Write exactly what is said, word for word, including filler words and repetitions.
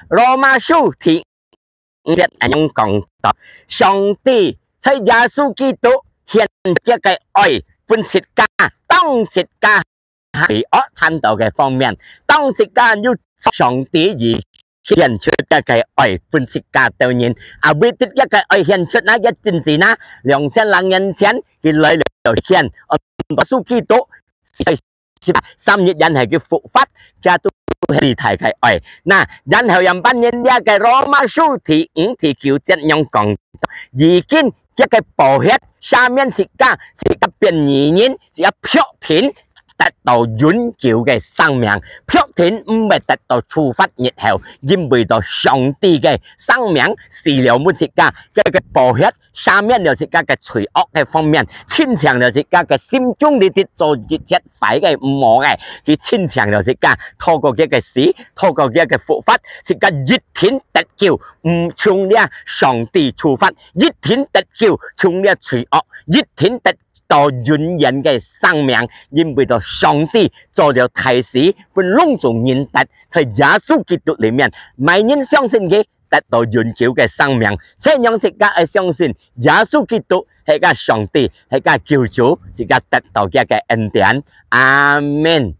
羅馬書第五節恁樣講到，上帝在耶穌基督顯出个愛分自家，當自家罪惡慘到个方面，當自家有上帝而顯出个愛分自家兜人，啊，為得个愛顯出那个真正那兩千零年前，佢來了顯，耶穌基督 三日然後佢復活，佢都係大个愛。那，然後樣般人這个羅馬書第五、第九節樣講，已經佢个寶血赦免自家，自家變義人，自家確定得到永久个生命，確定毋會得到處罰日後，因為到上帝个生命死了，分自家，佢个寶血赦免了自家个罪惡个方面，清淨了自家个心中裡底做一切壞个、毋好个，佢清淨了自家，透過佢个死，透過佢个復活，自家一定得救，毋從這上帝處罰，一定得救，從這罪惡，一定得到永遠个生命，因為到上帝做了大事，分攏總人得，在耶穌基督裡面，每人相信佢，得到永久个生命。所以讓自家愛相信耶穌基督係个上帝，係个救主，自家得到佢个恩典。阿門。